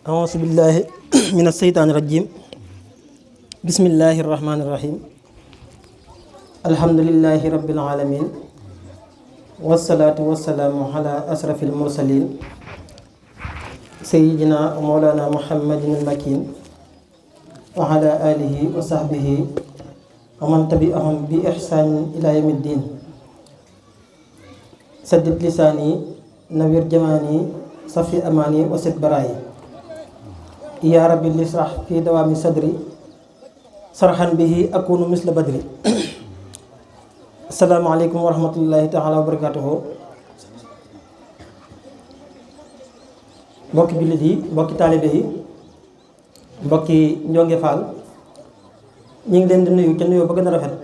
أعوذ بالله من الشيطان الرجيم بسم الله الرحمن الرحيم الحمد لله رب العالمين والصلاة والسلام على أشرف المرسلين سيدنا ومولانا محمد المكين وعلى آله وصحبه ومن تبعهم بإحسان إلى يوم الدين سدد لساني نوير جماني صفي أماني وسد براي يا ربي لسرح في دوام صدري صرحا به أكون مثل بدري السلام عليكم ورحمة الله تعالى وبركاته mbokki jullit yi mbokki taalibe yi mbokki Njonge Fall ñu ngi leen di nuyu ca nuyoo ba gën a rafet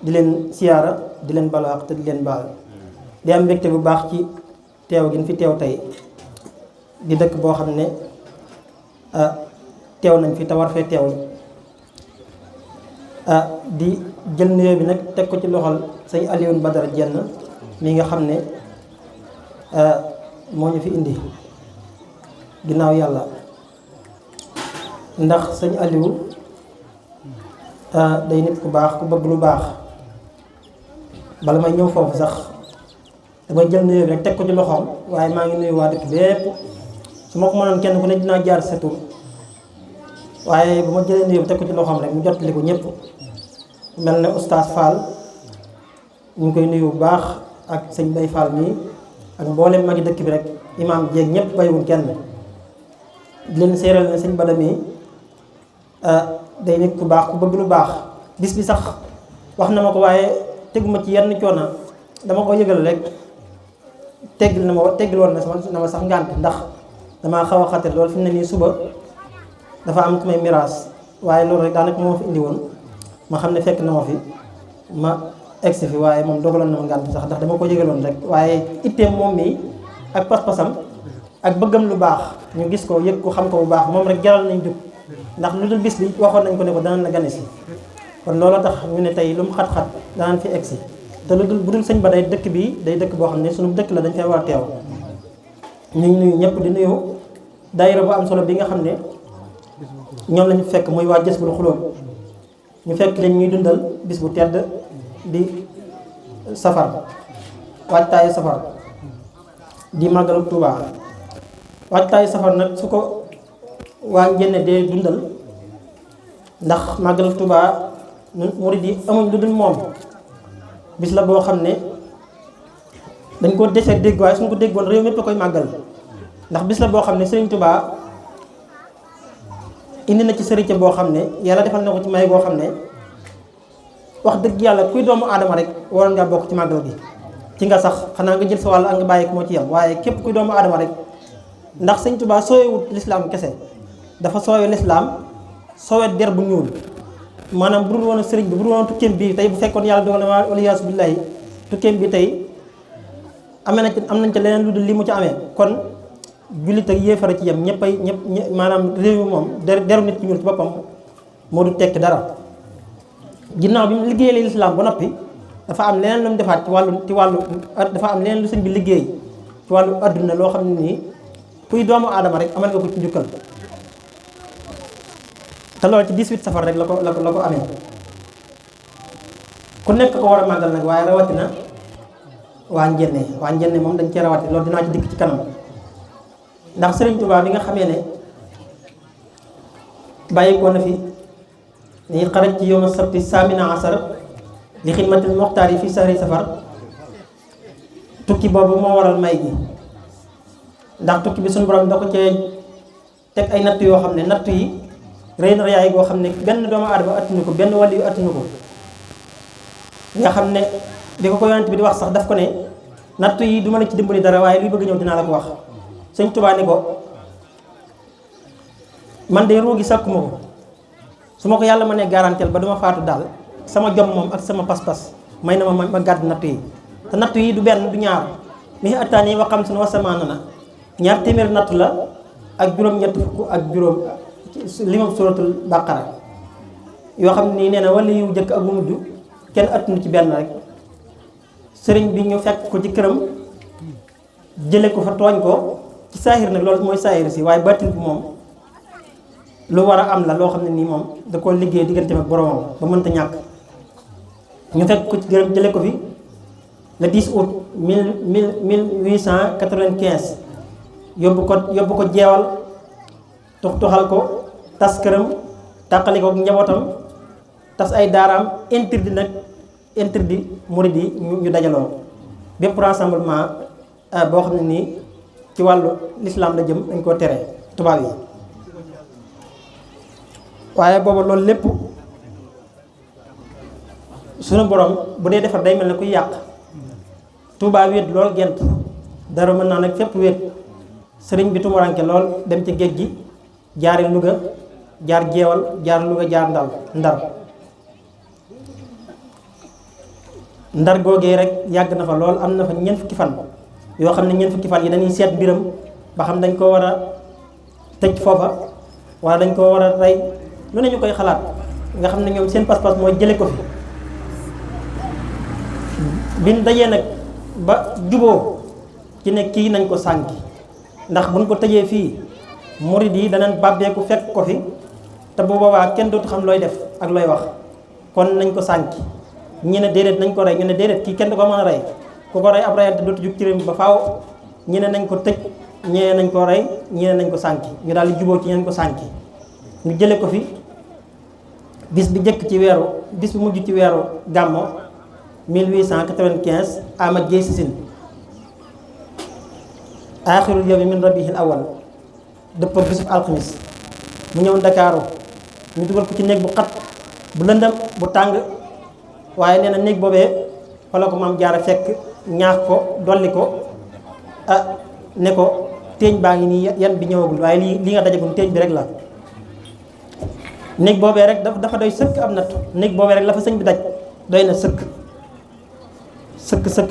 di leen siyaara di leen balaax te di leen baal di am mbégte bu baax ci teew gi fi teew tey di dëkk boo xam ne teew nañ fi te war fee teew di jël nuyoo bi nag teg ko ci loxol sëñ Alioune Badara Jenn mi nga xam ne moo ñu fi indi ginnaaw yàlla ndax sëñ Aliou day nit ku baax ku bëgg lu baax bala may ñëw foofu sax damay jël nuyoo bi rek teg ko ci loxoom waaye maa ngi nuyu waa dëkk bépp su ma ko mënoon kenn ku ne dinaa jaar sa tur waaye bu ma jëlee nuyoo bi teg ko ci loxoom rek mu jottali ko ñëpp mel ne oustaz Fall ñu ngi koy nuyu bu baax ak sëñ Bay Fall mii ak mboolem magi dëkk bi rek imaam jéeg ñëpp bayiwul kenn di leen séeral ne sëñ Bada mii day nit ku baax ku bëgg lu baax bis bi sax wax na ma ko waaye teguma ci yenn coono dama ko yëgal rek teggil woon na ma sax ngànt ndax damaa xaw a xatir loolu fi mu ne nii suba dafa am ku may miraas waaye loolu rek daanaka moo fi indi woon ma xam ne fekk na ma fi ma egsi fi waaye moom dogaloon na ma ngànt sax ndax dama ko yëgaloon rek waaye itteem moom mii ak pas-pasam ak bëggam lu baax ñu gis ko yëg ko xam ko bu baax moom rek jaral nañ jóg ndax lu dul bis bi waxoon nañ ko ne ko danañ la gane si kon loolu tax ñu ne tey lu mu xat-xat danañ fi egsi te lu dul bu dul sëñ ba day dëkk bi day dëkk boo xam ne suñu dëkk la dañ fay war a teew ñu ngi nuyu ñëpp di nuyu daayira bu am solo bi nga xam ne ñoom lañu fekk muy waa Jazbul Xulóob ñu fekk leen ñuy dundal bis bu tedd di safar waajtaayu safar di màggalu Tuubaa waajtaayu safar nag su ko waa Njenne dee dundal ndax màggalu Tuubaa murid yi amuñ lu dul moom bis la boo xam ne dañ ko desee dégg waaye suñ ko déggoon réew mépp la koy màggal ndax bis la boo xam ne Sëriñ Tuubaa indi na ci sëriñ boo xam ne yàlla defal na ko ci may boo xam ne wax dëgg yàlla kuy doomu aadama rek waroon ngaa bokk ci màggal bi ci nga sax xanaa nga jël sa wàll ak nga bàyyi ko moo ci yam waaye képp kuy doomu aadama rek ndax Sëriñ Tuubaa sooyewut lislaam kese dafa soowe lislaam soowe der bu ñuul maanaam bu dul woon sëriñ bi bu dul woon tukkeem bi tey bu fekkoon yàlla dogal na waliyaasu billaahi tukkeem bi tey am nañ ca leneen lu dul li mu ci amee kon jullit ak yéefara ci yem ñëpp maanaam réew mi moom deru nit ku ñuul ci boppam moo du tekki dara ginnaaw bi mu liggéeyee lislaam ba noppi dafa am leneen lu mu defaat ci wàllu dafa am leneen lu sëñ bi liggéey ci wàllu adduna loo xam ne nii kuy doomu aadama rek amal nga ko ci njukkal te loolu ci 18 safar rek la ko amee ku nekk ko war a màggal nag waaye rawatina waa Njenne moom dañ cee rawati loolu dinaa ci dikk ci kanam ndax Sëriñ Tuubaa bi nga xamee ne bàyyi ko na fi ni xaraj ci yawma sabti samina asar li xidmatil moxtaar yi fi sahri safar tukki boobu moo waral may gi ndax tukki bi suñu borom da ko cee teg ay natt yoo xam ne natt yi rëy na yaay goo xam ne benn doomu aadama attunu ko benn wàll yu attunu ko nga xam ne di ko yonent bi di wax sax daf ko ne natt yi du ma la ci dimbali dara waaye luy bëgg ñëw dinaa la ko wax Sëñ Tuubaa ne ko man de ruugi sàkkuma ko su ma ko yàlla ma ne garanteel ba duma faatu daal sama jom moom ak sama pas-pas may na ma gàdd natt yi te natt yi du benn du ñaar mi attaan yi waxam suñu wasamaana na ñaar téeméer natt la ak juróom-ñett fukk ak juróom limam suratul baqara yoo xam ni nee na wala yu jëkk ak bu mujj kenn attunu ci benn rek sëriñ bi ñu fekk ko ci këram jële ko fa tooñ ko ci saahir nag loolu mooy saahir si waaye baatin bi moom lu war a am la loo xam ne nii moom da koo liggéey digganteem ak boromam ba mënta ñàkk. ñu fekk ko ci gërëm jële ko fi le 10 août 1895 yóbbu ko jeewal tuxal ko tas këram tàqali ko njabootam tas ay daaraam interdit murid yi ñu dajaloo bépp rassemblement boo xam ne nii ci wàllu l'islam la jëm dañ koo tere tubaab yi. waaye booba loolu lépp sunu borom bu dee defar day mel ne kuy yàq. Touba wéet lool gent dara mën naa nag fépp wéet sëriñ bi tumuranke lool dem ci géej gi jaari Louga jaar jeewal jaar Louga jaar ndar googee rek yàgg na fa lool am na fa ñeent fukki fan yoo xam ne ñeent fukki fan yi dañuy seet mbiram ba xam dañ ko war a tëj foofa wala dañ ko war a rey lu ne ñu koy xalaat nga xam ne ñoom seen pas-pas mooy jële ko fi biñ dajee nag ba juboo ci ne kii nañ ko sànki ndax buñ ko tëjee fii murid yi danañ bàbbeeku fekk ko fi te bu boobaa kenn dootu xam looy def ak looy wax kon nañ ko sànki ñi ne déedéet nañ ko rey ñu ne déedéet kii kenn du ko mën a rey ku ko rey ab reyante dootu jug ci réew mi ba faaw ñi ne nañ ko tëj ñee nañ ko rey ñi ne nañ ko sànki ñu daal di juboo ci nañ ko sànki ñu jële ko fi bis bi njëkk ci weeru bis bi mujj ci weeru gàmmo 1895 Ahmad Dieye Sissine aaxirul yawmi min rabiihil awwal dëppoo bisub alxamis mu ñëw Ndakaaru ñu dugal ko ci néeg bu xat bu lëndëm bu tàng waaye nee na néeg boobee fa la ko maam jaara fekk ñaax ko dolli ko ne ko téeñ baa ngi nii yan bi ñëwagul waaye lii nga dajagum téeñ bi rek la. néeg boobee rek dafa doy sëkk am natt néeg boobee rek la fa sëñ bi daj doy na sëkk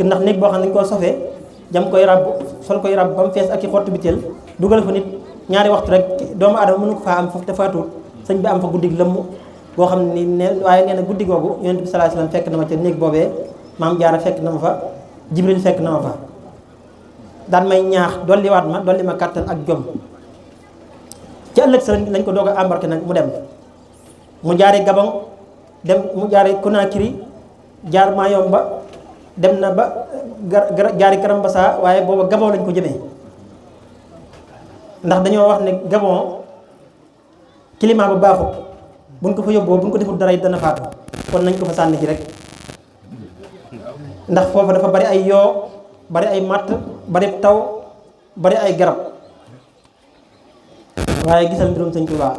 ndax néeg boo xam ne dañ koo sofee jam koy ràbb sol koy ràbb ba mu fees ak i xottu biteel dugal fa nit ñaari waxtu rek doomu aadama mënu ko faa am foofu te faatuut sëñ bi am fa guddi lëmm boo xam ne ne waaye nee na guddi googu yonent bi sallallahu alayhi wasallam fekk na ma ca néeg boobee maam jaara fekk na ma fa jibril fekk na ma fa daan may ñaax dolli ma kàttan ak jom ci ëllëg sa lañ ko doog a embarqué nag mu dem mu jaaree Gabon dem mu jaaree Conakry jaar Mayomba dem na ba jaari Karambasa waaye booba Gabon lañ ko jëmee ndax dañoo wax ne Gabon climat ba baaxut buñ ko fa yóbboo buñ ko deful dara it dana faatu kon nañ ko fa sànni ci rek ndax foofa dafa bari ay yoo bari ay matt bari taw bari ay garab waaye gisal mbirum sëñ Touba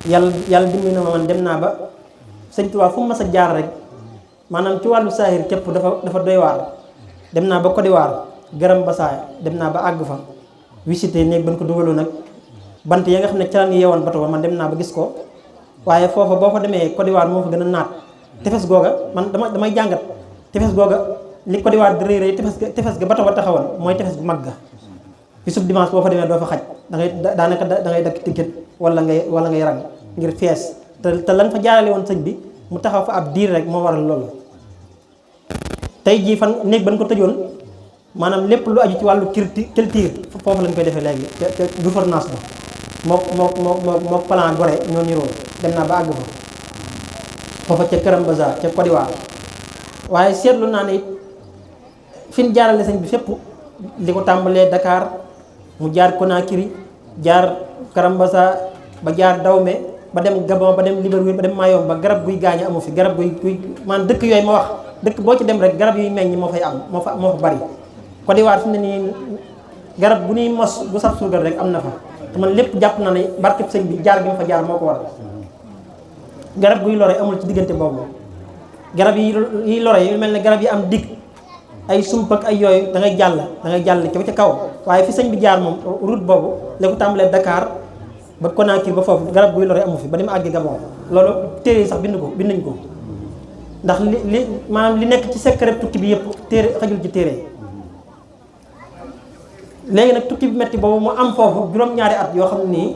yàlla dimbali na ma man dem naa ba sëñ Touba fu mu mas a jaar rek maanaam ci wàllu saahir képp dafa doy waar. dem naa ba Côte d'Ivoire Garambassa dem naa ba àgg fa visité néeg ba ñu ko dugaloo nag bant ya nga xam ne ca la ñu yeewoon bato ba man dem naa ba gis ko waaye foofa boo fa demee Côte d'Ivoire moo fa gën a naat tefes googa man damay jàngat tefes googa li Côte d'Ivoire di rëy rëy tefes ga bato ba taxawoon mooy tefes gu mag ga bisub dimanche boo fa demee doo fa xaj daanaka da ngay dakk ticket wala ngay rang ngir fees te lan fa jaarale woon sëñ bi mu taxaw fa ab diir rek moo waral loolu. tey jii fan néeg ba ñu ko tëjoon maanaam lépp lu aju ci wàllu culture foofu lañ koy defee léegi te gouvernance ba moo plan Gorée ñoo niroo dem naa ba àgg fa foofa ca Karambasa ca Côte d'Ivoire waaye seetlu naa ne it fi ñu jaarale sëñ bi fépp li ko tàmbalee Dakar mu jaar Conakry jaar Karambasa ba jaar Dahomey ba dem Gabon ba dem Libreville ba dem Mayomba ba garab guy gaañ amu fi garab guy man dëkk yooyu ma wax dëkk boo ci dem rek garab yuy meññ moo fay am moo fa bari Côte d'Ivoire fi mu ne nii garab bu ñuy mos bu saf suukar rek am na fa te man lépp jàpp na ne barkeb sëñ bi jaar gi ma fa jaar moo ko waral garab guy lore amul ci diggante boobu garab yi lore yu mel ne garab yi am digg ay sump ak ay yooyu da ngay jàll ca kaw waaye fi sëñ bi jaar moom route boobu la ko tàmbalee Dakar ba Conakry ba foofu garab guy lore amu fi ba dem àggi Gabon loolu téere yi sax binduñ ko ndax li maanaam li nekk ci secret tukki bi yëpp téere xajul ci téere léegi nag tukki bi metti boobu mu am foofu juróom-ñaari at yoo xam ne nii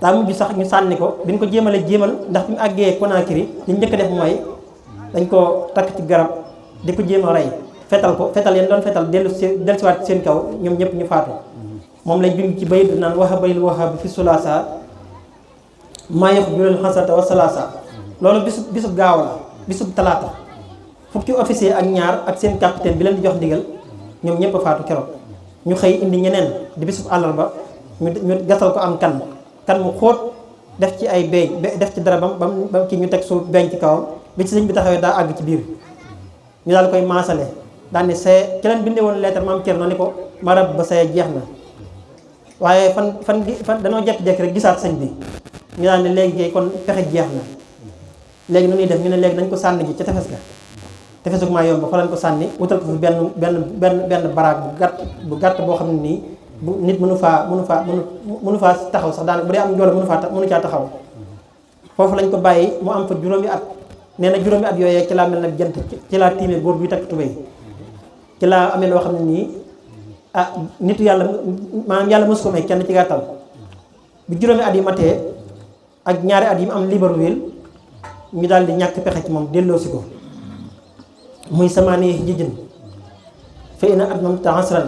daa mujj sax ñu sànni ko bi ñu ko jéem ndax bi mu àggee Conakry li njëkk a def mooy dañ ko takk ci garab di ko jéem a rey fetal yeen doon fetal dellusiwaat seen kaw ñoom ñëpp ñu faatu moom lañ bind ci bayit naan waxa bayil waxa bi fi sulaasa maa yox jural xasata wa salaasa loolu bisub gaaw la bisub talaata fukki officier ak ñaar ak seen capitaine bi leen di jox ndigal ñoom ñëpp a faatu keroog ñu xëy indi ñeneen di bisub àllarba ñu gasal ko am kan mu xóot def ci ay beeñ def ci dara bam kii ñu teg suuf beeñ ci kawam bi ci sëñ bi taxawee daa àgg ci biir ñu daal koy maasale daal ni saye ci leen bindee woon lettre maam Cerno ni ko marab ba saye jeex na waaye fan danoo jekki-jekki rek gisaat sëñ bi ñu daal ne léegi kon pexe jeex na léegi nu ñuy def ñu ne léegi nañ ko sànni ji ca tefes ga tefesu maa yomb fa lañ ko sànni wutal ko fi benn baraag bu gàtt boo xam ne nii bu nit mënu faa taxaw sax daanaka bu dee am doole mënu caa taxaw foofu lañ ko bàyyi mu am fa juróomi at nee na juróomi at yooyee ci laa mel nag jant ci laa tiimee góor buy takk tubéy ci laa amee loo xam ne nii nitu yàlla maanaam yàlla mosu ko may kenn ci gàttal bi juróomi at yi matee ak ñaari at yi mu am Libreville ñu daal di ñàkk pexe ci moom delloosi ko muy samaani jijjin fa ina at moom taasran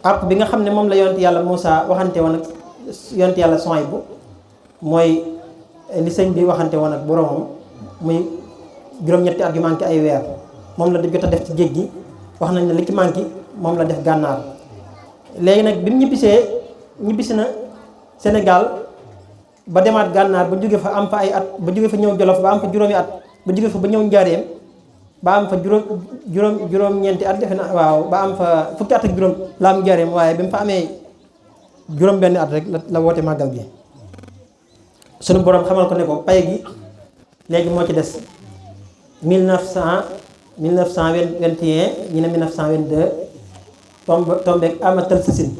àpp bi nga xam ne moom la yonent yàlla Moussa waxante woon ak yonent yàlla Suhaybu mooy li sëñ bi waxante woon ak boromam muy juróom-ñetti at yu manqué ay weer moom la jot a def ci géej gi wax nañ ne li ci manqué moom la def gànnaar léegi nag bi mu ñibbisi na Sénégal ba demaat gànnaar ba jóge fa am fa ay at ba jóge fa ñëw Jolof ba am fa juróomi at ba jóge fa ba ñëw Njaareem ba am fa juróom-ñeenti at defe na waaw ba am fa fukki at ak juróom la am Njaareem waaye bi mu fa amee juróom benn at rek la woote màggal gi sunu borom xamal ko ne ko pay gi léegi moo ci des 1921 ñu ne 1922 tombeek amatal sasin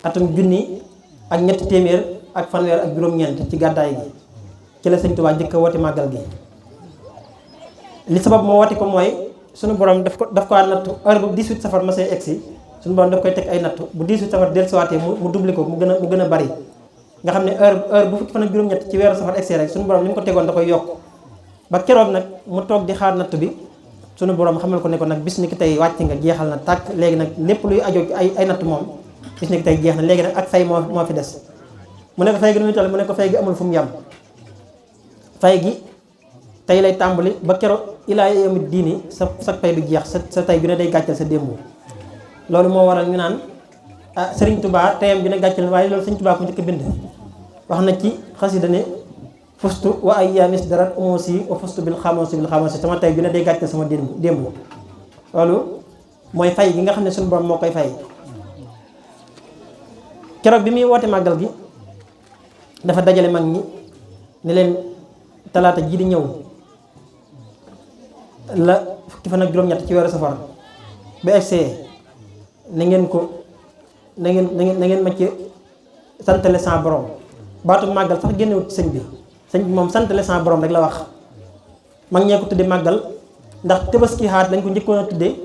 atum junni ak ñetti téeméer ak fanweer ak juróom-ñeent ci gàddaay gi ci la sëñ Tuubaa njëkk a woote màggal gi li sabab moo woote ko mooy sunu borom daf ko nattu heure bu 18 safar ma say egsi sunu borom daf koy teg ay nattu bu 18 safar dellusiwaatee mu doublé ko mu gën a bari nga xam ne heure bu fukki fan ak juróom-ñett ci weeru safar egsi rek sunu borom li mu ko tegoon da koy yokk ba keroog nag mu toog di xaar nattu bi sunu borom xamal ko ne ko nag bis ni ki tey wàcc nga jeexal na tàkk léegi nag lépp luy ajoo ci ay nattu moom bis ni ki tey jeex na léegi nag ak fay moo fi des mu ne ko fay gi nu muy toll mu ne ko fay gi amul fu mu yem fay gi tey lay tàmbali ba keroog ilaa yawmi diini sa pay du jeex sa tey bi ne day gàccal sa démb loolu moo waral ñu naan Sëriñ Tubaa teyam bi ne gàccal waaye loolu Sëriñ Tubaa ko njëkk bind wax na ci xasida ne fustu wa ay yaamis darat umusi wa fustu bil xamoosi sama tey bi ne day gàccal sama démb loolu mooy fay gi nga xam ne suñu borom moo koy fay keroog bi muy woote màggal gi dafa dajale mag ñi ne leen talaata ji di ñëw la fukki fan ak juróom-ñett ci weeru safar ba egsee na ngeen ma ci santale sa borom baatu màggal sax génnewut ci sëñ bi moom santale sa borom rek la wax mag ñee ko tudde màggal ndax tabaski xaat dañ ko njëkkoon a tuddee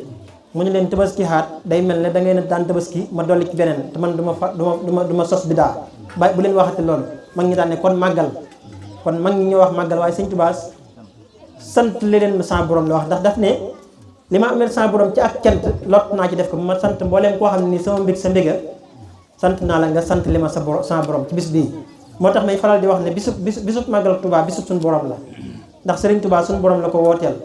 mu ñu leen tabaski xaat day mel ne da ngay daan tabaski ma dolli ci beneen te man du ma sos bi daa ba bu leen waxati loolu mag ñi daan ne kon màggal kon mag ñi ñoo wax màggal waaye sëñ Tuubaa sant leen sa borom la wax ndax daf ne li ma amee sa borom ci ak cant lot naa ci def ko ma sant mbooleem koo xam ne ni sama mbég sa mbéga sant naa la nga sant li ma sa borom ci bis bii moo tax may faral di wax ne bisub màggal Tuubaa bisub suñu borom la ndax Sëriñ Tuubaa suñu borom la ko wooteel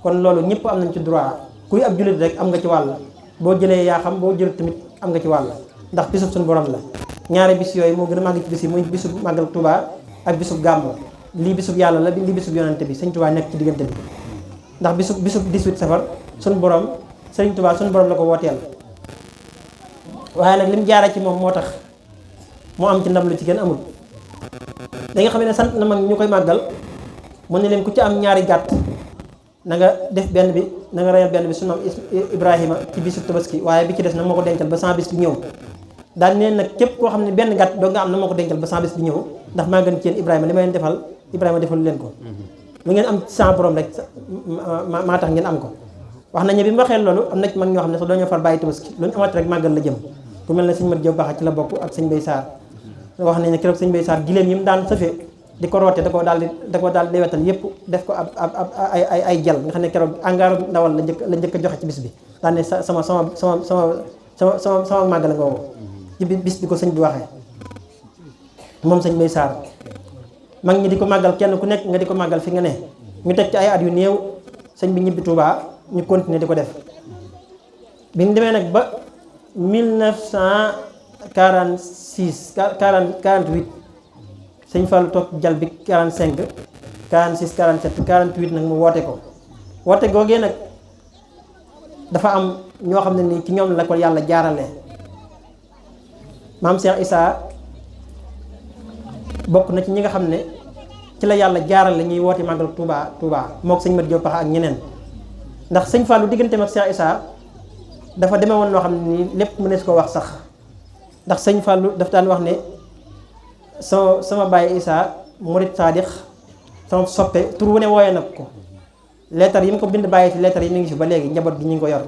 kon loolu ñëpp am nañ ci droit kuy ab jullit rek am nga ci wàll boo jëlee yaa xam boo jël tamit am nga ci wàll ndax bisub suñu borom la ñaari bis yooyu moo gën a màgg ci bis yi muy bisub màggal Tuubaa ak bisub gàmmu lii bisub yàlla la lii bisub yonante bi Sëriñ Tuubaa nekk ci diggante bi ndax bisub 18 safar suñu borom Sëriñ Tuubaa suñu borom la ko wooteel waaye nag lim jaara ci moom moo tax mu am ci ndam lu ci gën amul da nga xam ne sant na mag ñu koy màggal mu ne leen ku ci am ñaari gàtt na nga def benn bi na nga reyal benn bi sunu Ibrahima ci bisu tabaski waaye bi ci des nag moo ko dencal ba 100 bis bi ñëw daal neen nag képp koo xam ne benn gàtt doo nga am na moo ko dencal ba 100 bis bi ñëw ndax maa gën ci yéen Ibrahima li ma leen defal Ibrahima defalu leen ko lu ngeen am sans borom rek maa tax ngeen am ko wax nañu bi mu waxee loolu am na ci mag ñoo xam ne sax dañoo far bàyyi tabaski lu ñu amati rek màggal la jëm ku mel ne sëñ Mat Jaw Baax ci la bokk ak sëñ Bay Saar wax nañ ne keroog sëñ Bay Saar giléem yi mu daan sëfee di ko roote da ko daal di wetal yépp def ko ay jal nga xam ne keroog angaaru ndawal la njëkk a joxe ci bis bi daal ne sama màggal nga woo ci bis bi ko sëñ bi waxee moom sëñ Mbay Sarr mag ñi di ko màggal kenn ku nekk nga di ko màggal fi nga ne ñu teg ci ay at yu néew sëñ bi ñibbi Touba ñu continuer di ko def bi ñu demee nag ba 1946 48 sëñ Fallou toog jal bi 45 46 47 48 nag mu woote ko woote googee nag dafa am ñoo xam ne nii ci ñoom la ko yàlla jaarale maam Cheikh Issa bokk na ci ñi nga xam ne ci la yàlla jaarale ñuy woote màggal Touba mook sëñ Mat Diop Paxa ak ñeneen ndax sëñ Fallou digganteem ak Cheikh Issa dafa demee woon loo xam ne nii lépp mënees ko wax sax ndax sëñ Fallou daf daan wax ne sama baay Issa murid saadix sama soppe tur wu ne wooyee nag ko leetar yi mu ko bind bàyyi fi leetar yi mi ngi fi ba léegi njaboot gi ñu ngi ko yor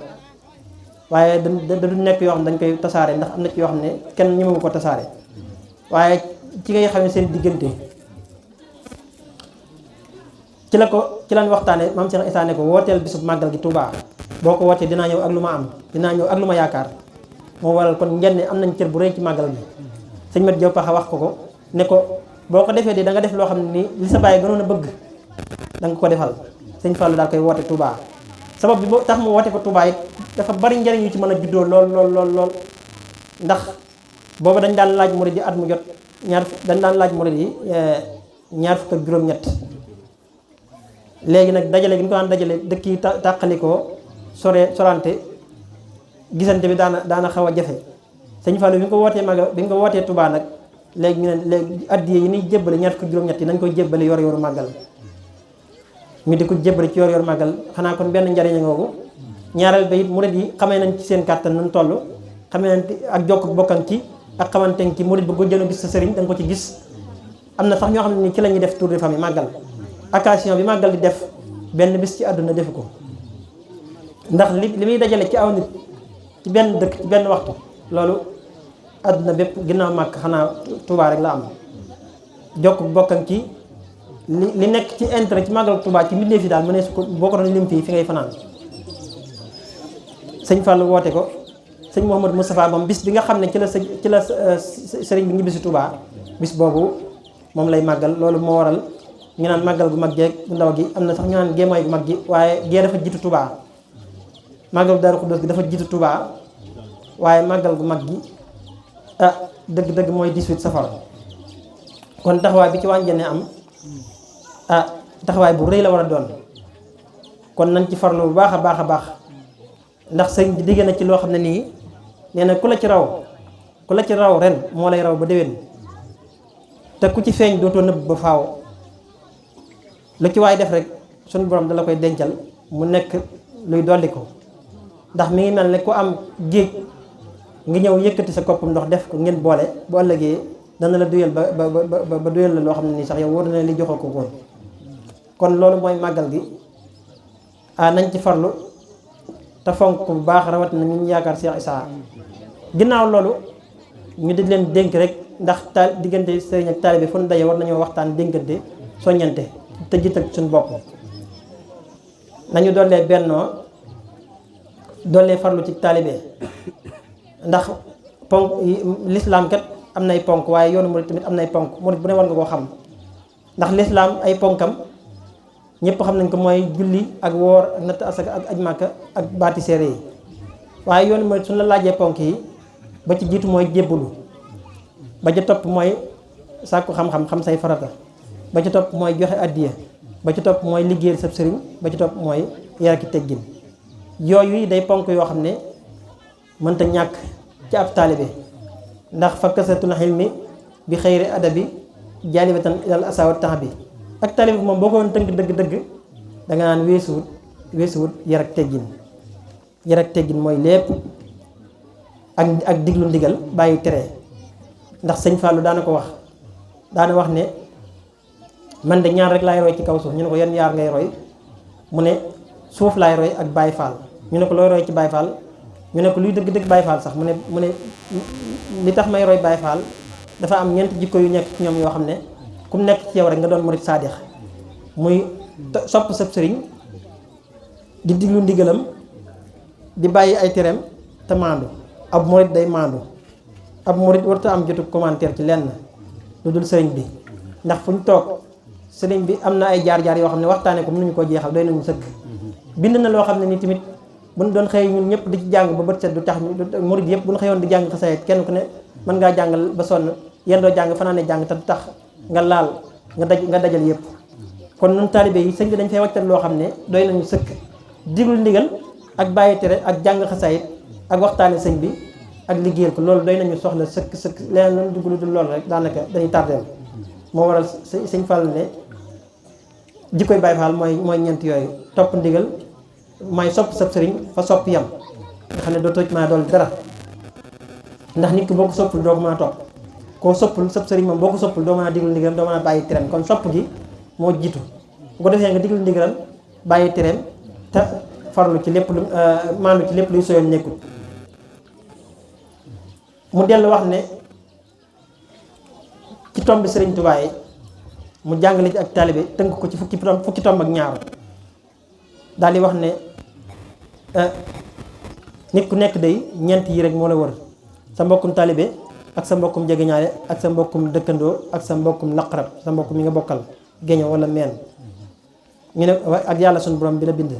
waaye da du nekk yoo xam ne dañ koy tasaare ndax am na ci yoo xam ne kenn ñëmewu ko tasaare waaye ci ngay xam ne seen diggante ci lan waxtaane maam Cheikh Issa ne ko wooteel bisub màggal gi Touba boo ko wootee dinaa ñëw ak lu ma am dinaa ñëw ak lu ma yaakaar moo waral kon ngeen ne am nañ cër bu rëy ci màggal gi sëñ Mat Diop Paxa wax ko ne ko boo ko defee di da nga def loo xam ne nii li sa bàyyi gënoon a bëgg da nga ko defal sëñ Fallou daal koy woote Touba sabab bi boo tax mu woote ko Touba it dafa bari njariñ yu ci mën a juddoo lool ndax booba dañ daan laaj murid yi at mu jot dañ daan laaj murid yi ñaar fukk ak juróom-ñett léegi nag dajale gi ñu ko daan dajale dëkk yi tàqalikoo sorante gisante bi daana xaw a jafe sëñ Fallou bi nga ko wootee Touba nag léegi ñu ne léegi addiye yi ñuy jébbale ñaar fukk ak juróom-ñett yi nañ koy jébbale yor màggal ñu di ko jébbale ci yor màggal xanaa kon benn njariñ ngoogu ñaareel ba it murid yi xamee nañ ci seen kàttan nun toll xamee nañ ak jokk bokkan ci ak xamante ci murid ba ko jëno gis sa sëriñ da nga ko ci gis am na sax ñoo xam ne ni ci la ñuy def tour de famille màggal occasion bi màggal di def benn bis ci àdduna defu ko ndax li muy dajale ci aw nit ci benn dëkk ci benn waxtu loolu àdduna bépp ginnaaw màkk xanaa Touba rek la am jokk bokkan ci li nekk ci intérêt ci màggal Touba ci mbindeef yi daal mu ne su ko boo ko doon lim fii fi ngay fanaan sëñ Fallou woote ko sëñ Mouhamadou Moustapha moom bis bi nga xam ne ci la sëriñ bi ñibbisi Touba bis boobu moom lay màggal loolu moo waral ñu naan màggal gu mag jeeg bu ndaw gi am na sax ñu naan gee mooy gu mag gi waaye gee dafa jiitu Touba màggal Daaru Xuddoos gi dafa jiitu Touba waaye màggal gu mag gi dëgg-dëgg mooy 18 safar kon taxawaay bi ci wàññi am taxawaay bu rëy la war a doon kon nañ ci farlu bu baax a baax ndax sëñ bi digg na ci loo xam ne nii nee na ku la ci raw ren moo lay raw ba déwén te ku ci feeñ dootoo nëbb ba faaw lu ci waay def rek suñu borom dala koy dencal mu nekk luy dolli ko ndax mi ngi mel ne ku am géej nga ñëw yëkkati sa koppum ndox def ko ngeen boole bu ëllëgee dana la duyal ba duyal la loo xam ne nii sax yow wóor na li joxoo ko woon kon loolu mooy màggal gi nañ ci farlu te fonk bu baax rawat na ñu yaakaar Cheikh Issa ginnaaw loolu ñu di leen dénk rek ndax diggante sëriñ ak taalibe fu ñu daje war nañoo waxtaan dénkante soññante te jiital suñu bopp nañu dollee bennoo dollee farlu ci taalibe ndax ponk lislaam kat am nay ponk waaye yoonu murid tamit am nay ponk murid bu ne war nga koo xam ndax lislaam ay ponkam ñëpp xam nañ ko mooy julli ak woor ak natt asaka ak aj màkka ak baati seere yi waaye yoonu murid suñu la laajee ponk yi ba ci jiitu mooy jébbalu ba ci topp mooy sàkku xam-xam xam say farata ba ci topp mooy joxe addiya ba ci topp mooy liggéeyal sab sëriñ ba ci topp mooy yar ki teggin yooyu day ponk yoo xam ne mënta ñàkk ci ab taalibe ndax fa kasatul xilmi bi xëyri adabi jaalibatan ilal asawa tax bi ak taalibe bi moom boo ko woon tënk dëgg-dëgg da nga naan weesuwut yar ak teggin mooy lépp ak diglu ndigal bàyyi tere ndax sëñ Fallou daana ko wax daana wax ne man de ñaar rek laay roy ci kaw suuf ñu ne ko yan yaar ngay roy mu ne suuf laay roy ak Baye Fall ñu ne ko looy roy ci Baye Fall ñu ne ko luy dëgg-dëgg Baye Fall sax mu ne li tax may roy Baye Fall dafa am ñeent jikko yu nekk ci ñoom yoo xam ne ku mu nekk ci yow rek nga doon murid saadix muy sopp sab sëriñ di diglu ndigalam di bàyyi ay tereem te maandu ab murid day maandu ab murid warta am jotu commentaire ci lenn lu dul sëriñ bi ndax fu ñu toog sëriñ bi am na ay jaar-jaar yoo xam ne waxtaane ko mënuñu koo jeexal doy nañu sëkk. bind na loo xam ne ni tamit bu ñu doon xëy ñun ñëpp di ci jàng ba bët set du tax murid yëpp bu ñu xëyoon di jàng xasaayid kenn ku ne mën ngaa jàngal ba sonn yendoo jàng fanaane jàng te du tax nga laal nga dajal yëpp. kon ñun taalibe yi sëñ bi dañ fay wàccal loo xam ne doy nañu sëkk diglu ndigal ak bàyyi tere ak jàng xasaayid ak waxtaane sëñ bi ak liggéeyal ko loolu doy nañu soxla sëkk leneen lañu dugg lu dul loolu rek daanaka dañuy tardeel moo waral sëñ Fall ne jikkoy Baay Faal mooy ñeent yooyu topp ndigal mooy sopp sab sëriñ fa sopp yam nga xam ne doo toj maa dool dara ndax nit ki boo ko soppul doo ko mën a topp koo soppul sab sëriñ moom boo ko soppul doo mën a diglu ndigalam doo mën a bàyyi tereem kon sopp gi moo jiitu bu ko defee nga diglu ndigalam bàyyi tereem te farlu ci lépp lu maandu ci lépp luy soyoon nekkul mu dellu wax ne ci tomb sëriñ Tuubaa yi mu jàngale ci ak taalibe tënk ko ci fukki tomb ak ñaar daal di wax ne nit ku nekk day ñeent yi rek moo la wër sa mbokkum taalibe ak sa mbokkum jegeñaale ak sa mbokkum dëkkandoo ak sa mbokkum laqarab sa mbokkum mi nga bokkal géño wala meen ñu ne ak yàlla suñu borom bi la bind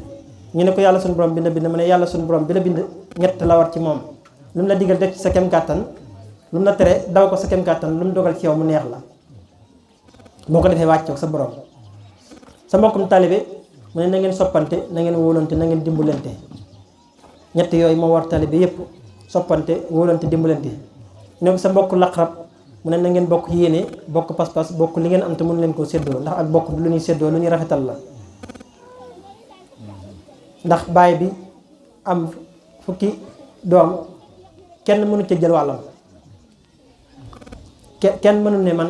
ñu ne ko yàlla suñu borom bi la bind mu ne yàlla suñu borom bi la bind ñett la war ci moom lu mu la digal def ci sa kem kàttan lu mu la tere daw ko sa kem kàttan lu mu dogal ci yow mu neex la boo ko defee wàccoog sa borom sa mbokkum taalibe mu ne na ngeen soppante na ngeen wóolante na ngeen dimbalante ñett yooyu moo war taalibe yépp soppante wóolante dimbalante ne ko sa mbokk laqarab mu ne na ngeen bokk yéene bokk pas-pas bokk li ngeen am te mënu leen koo séddoo ndax ak bokk lu ñuy séddoo lu ñuy rafetal la ndax baay bi am fukki doom kenn mënu ca jël wàllam kenn mënu ne man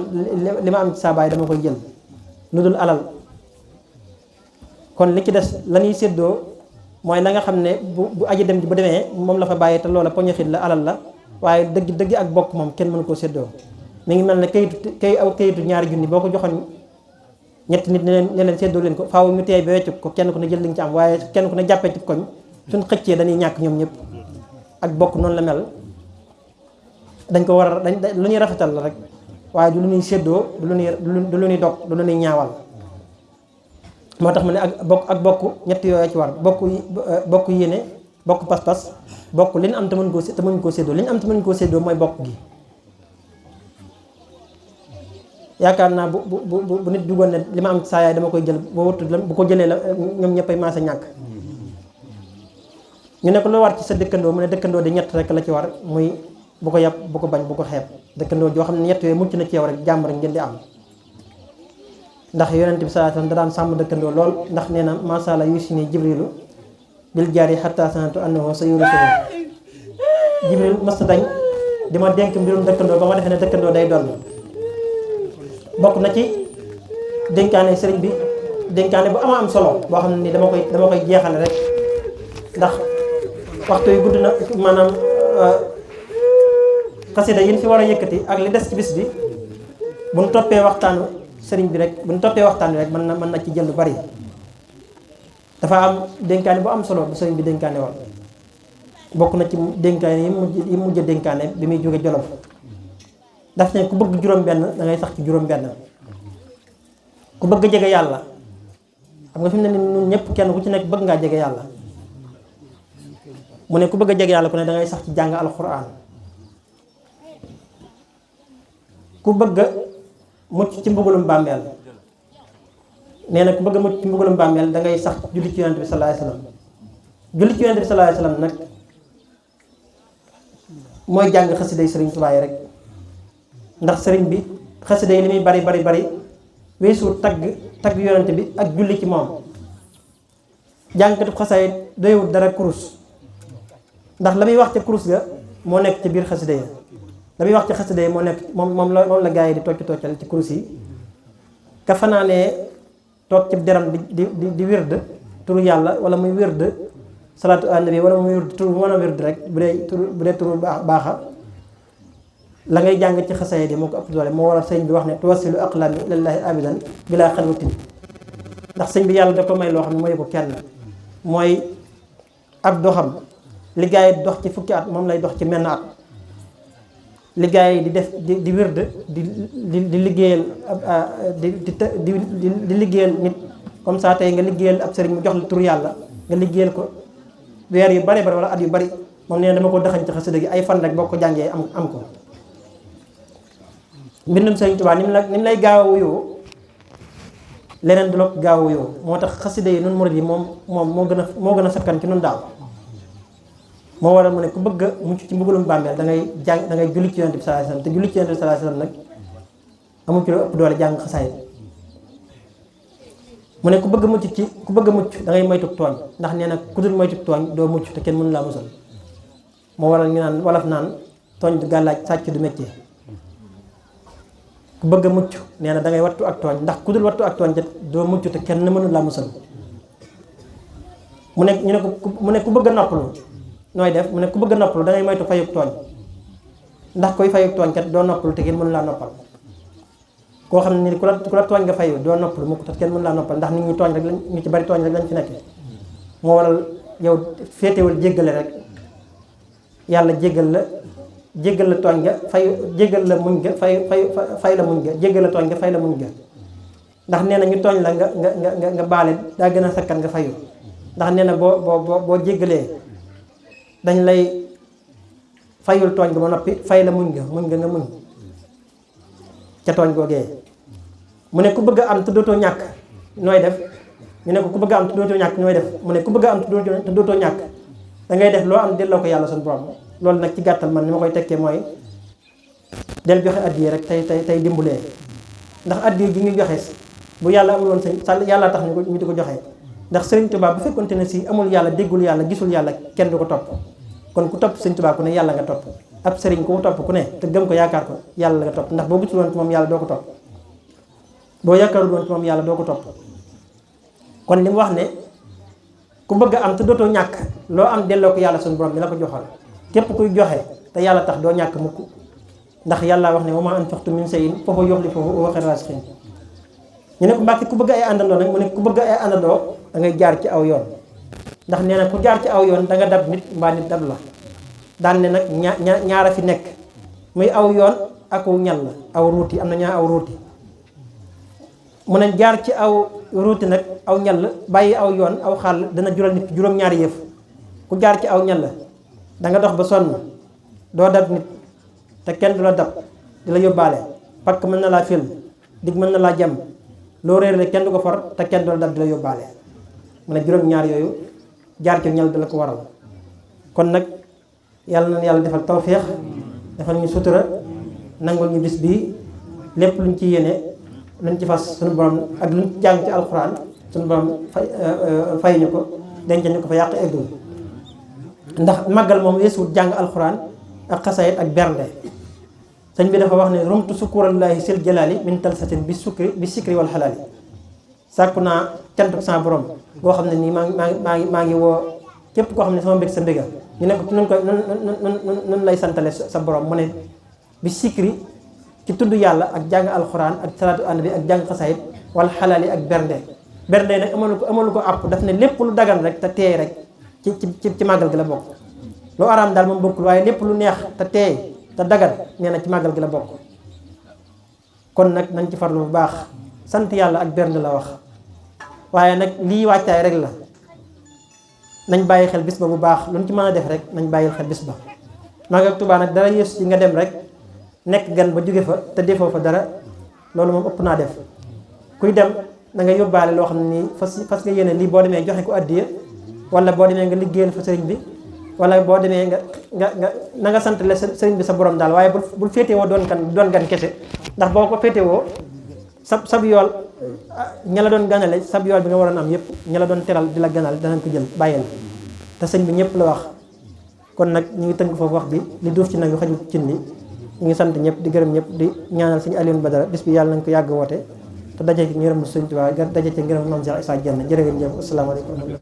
li ma am ci saa baay dama koy jël lu dul alal kon li ci des la ñuy séddoo mooy la nga xam ne bu aji dem ji bu demee moom la fa bàyyee te loola poñoxit la alal la waaye dëgg ak bokk moom kenn mënu koo séddoo mi ngi mel ne kayitu ñaari junni boo ko joxoon ñetti nit ne leen séddoo leen ko faaw ñu teey ba weccu ko kenn ku ne jël li nga ci am waaye kenn ku ne jàppee ci koñ suñ xëccee dañuy ñàkk ñoom ñëpp ak bokk noonu la mel dañ ko war a lu ñuy rafetal la rek waaye du lu ñuy séddoo du lu ñuy dog du lu ñuy ñaawal moo tax mu ne ak bokk ñett yooyu ci war bokk yéene bokk pas-pas bokk li ñu am te mënuñ koo séddoo li ñu am te mënuñ koo séddoo mooy bokk gi yaakaar naa bu nit jugoon ne li ma am saa yaay dama koy jël boo wuttu bu ko jëlee la ñoom ñëppay maasa ñàkk ñu ne ko loo war ci sa dëkkandoo mu ne dëkkandoo di ñett rek la ci war muy bu ko yàpp bu ko bañ bu ko xeeb dëkkandoo joo xam ne ñett yooyu mucc na ci yow rek jàmm rek ngeen di am ndax yonent bi sallallahu alayhi wasallam da daan sàmm dëkkandoo lool ndax nee na masala yusini jibrilu bil jaari hatta sanatu annahu sa yurisuhu jibril masta dañ di ma dénk mbirum dëkkandoo ba ma defee ne dëkkandoo day doon bokk na ci dénkaane sëriñ bi dénkaane bu ama am solo boo xam ne ni dama koy jeexale rek ndax waxtu yu gudd na maanaam xasida yi ñu fi war a yëkkati ak li des ci bis bi bu ñu toppee waxtaanu sëriñ bi rek bu ñu toppee waxtaan bi rek mën na ci jël lu bari dafa am dénkaane bu am solo bu sëriñ bi dénkaane woon bokk na ci dénkaane yi mujj dénkaane bi muy jóge Jolof daf ne ku bëgg juróom-benn da ngay sax ci juróom-benn ku bëgg jege yàlla xam nga fi mu ne ni ñun ñëpp kenn ku ci nekk bëgg ngaa jege yàlla mu ne ku bëgg a jege yàlla ku ne da ngay sax ci jàng alxuraan ku bëgg a mucc ci mbugalum bàmmeel nee na ku bëgg a mucc ci mbugalum bàmmeel da ngay sax julli ci yonent bi sallallahu alayhi wasallam julli ci yonent bi sallallahu alayhi wasallam nag mooy jàng xasiday sëriñ Tuubaa yi rek ndax sëriñ bi xasida yi li muy bari weesu tagg yonent bi ak julli ci moom jàngkatu xasaayid doyewut dara kurus ndax la muy wax ca kurus ga moo nekk ci biir xasida yi la muy wax ci xasida yi moo nekk moom la gaa yi di toccal ci kurus yi ka fanaanee toog ci deram di wird turu yàlla wala muy wird salaatu annabi wala muy wird turu mën a wird rek bu dee turu baaxa la ngay jàng ci xasaayid yi moo ko ëpp doole moo waral sëñ bi wax ne tuwasilu aqlami ilallahi abidan bilaa xalwatin ndax sëñ bi yàlla da ko may loo xam ne mooy ko kenn mooy ab doxam li gaa yi dox ci fukki at moom lay dox ci menn at li gaa yi di def di wird di liggéeyal di liggéeyal nit comme ça tey nga liggéeyal ab sëriñ mu jox la tur yàlla nga liggéeyal ko weer yu bari bari wala at yu bari moom nee na dama ko daxañ ci xasida gi ay fan rek boo ko jàngee am ko. mbindum Sëriñ Tuubaa ni mu lay gaaw a wuyoo leneen du la ko gaaw a wuyoo moo tax xasida yi nun murid yi moom moo gën a sakkan ci nun daal. moo waral mu ne ku bëgg a mucc ci mbugalum bàmmeel da ngay julli ci Yonent bi sallallahu alayhi wasallam te julli ci Yonent bi sallallahu alayhi wasallam nag amu ci lu ëpp doole jàng xasaayid. mu ne ku bëgg a mucc da ngay moytu tooñ ndax nee na ku dul moytu tooñ doo mucc te kenn mënu laa musal. moo waral ñu naan wolof naan tooñ du gàllaaj sàcc du métier. ku bëgg a mucc nee na da ngay wattu ak tooñ ndax ku dul wattu ak tooñ doo mucc te kenn mënu laa musal. mu ne ku bëgg a noppalu nooy def mu ne ku bëgg a noppalu da ngay moytu fayuk tooñ ndax koy fayuk tooñ kat doo noppalu te kenn mënu laa noppal. koo xam ne ni ku la tooñ nga fayu doo noppalu mu ko te kenn mënu laa noppal ndax nit ñi tooñ rek ñu ci bari tooñ rek lañ fi nekk. moo waral yow féetewul jéggale rek yàlla jéggal la tooñ nga jéggal la muñ ga fay la muñ ga jéggal la tooñ nga fay la muñ ga ndax nee na ñu tooñ la nga baale daa gën a sakkan nga fayu ndax nee na boo jéggalee dañ lay fayul tooñ ga ba noppi fay la muñ nga nga muñ ca tooñ googee. mu ne ku bëgg a am te dootoo ñàkk nooy def ñu ne ko ku bëgg a am te dootoo ñàkk nooy def mu ne ku bëgg a am te dootoo ñàkk da ngay def loo am delloo ko yàlla suñu borom. loolu nag ci gàttal man ni ma koy tekkee mooy del joxe addiya rek tey dimbulee ndax addiya ji ngi joxe bu yàlla amul woon yàlla tax ñu di ko joxe ndax Sëriñ Tuubaa bu fekkonte ne si amul yàlla déggul yàlla gisul yàlla kenn du ko topp kon ku topp Sëriñ Tuubaa ku ne yàlla nga topp ab sëriñ ku mu topp ku ne te gëm ko yaakaar ko yàlla la nga topp ndax boo gisul woon ci moom yàlla doo ko topp boo yaakaarul woon ci moom yàlla doo ko topp. kon li mu wax ne ku bëgg a am te dootoo ñàkk loo am delloo ko yàlla suñu borom bi la ko joxal képp kuy joxe te yàlla tax doo ñàkk mukk ndax yàlla wax ne wa maa anfaqtum min shay'in fa huwa yukhlifuhu wa huwa khayrul raasiqiin. ñu ne ko Mbàkke ku bëgg ay àndandoo nag mu ne ku bëgg ay àndandoo da ngay jaar ci aw yoon ndax nee na ku jaar ci aw yoon da nga dab nit mbaa nit dab la daan ne nag ñaara fi nekk muy aw yoon ak ñal la aw ruuti am na ñaar aw ruuti. mu ne jaar ci aw ruuti nag aw ñal bàyyi aw yoon aw xàll dana jural nit juróom-ñaari yëf. ku jaar ci aw ñal da nga dox ba sonn doo dab nit te kenn du la dab di la yóbbaale pakk mën na laa fil dig mën na laa jam loo réer rek kenn du ko for te kenn du la dab di la yóbbaale. mu ne juróom-ñaar yooyu jaar ci ñal da la ko waral. kon nag yàlla na yàlla defal tawféex defal ñu sutura nangul ñu bis bii lépp luñ ci yéene luñ ci fas suñu borom ak luñ jàng ci alxuraan suñu borom fay ñu ko denc ñu ko fa yàq eggul ndax màggal moom weesuwut jàng alxuraan ak xasaayit ak bernde. sëñ bi dafa wax ne rumtu sukurallaahi sil jalaali min talsatin bi sikri wal xalaali sàkku naa cant sa borom boo xam ne nii maa ngi woo képp koo xam ne sama mbég sa mbéga ñu ne ko nun lay santale sa borom mu ne bi sikri ci tudd yàlla ak jàng alxuraan ak salaatu ànd bi ak jàng xasaayit wal xalaali ak bernde nag amalu ko àpp daf ne lépp lu dagan rek te teey rek ci màggal gi la bokk. lu araam daal moom bokkul waaye lépp lu neex te teey te dagan nee na ci màggal gi la bokk. kon nag nañ ci farlu bu baax sant yàlla ak bernde la wax waaye nag lii wàccaay rek la nañ bàyyi xel bis ba bu baax luñ ci mën a def rek nañ bàyyi xel bis ba. Màggal Tuubaa nag dara yées ci nga dem rek nekk gan ba jóge fa te defoo fa dara loolu moom ëpp naa def. kuy dem da nga yóbbaale loo xam ne nii fas nga yéene lii boo demee joxe ko addiya wala boo demee nga liggéeyal fa sëriñ bi wala boo demee na nga sant la sëriñ bi sa borom daal waaye bul féetewoo doon gan kese ndax boo ko féetewoo sab yool ña la doon ganale sab yool bi nga waroon am yëpp ña la doon teral di la ganal danañ ko jël bàyyil te sëñ bi ñëpp la wax. kon nag ñu ngi tënk foofu wax bi li duuf ci nag yu xajul cin li ñu ngi sant ñëpp di gërëm ñëpp di ñaanal suñu Alioune Badara bis bi yàlla nañ ko yàgg woote te daje ci ngërëm Sëñ Tuubaa daje ci ngërëm Maam Cheikh Issa Diène jërë ngeen jëf asalaamaaleykum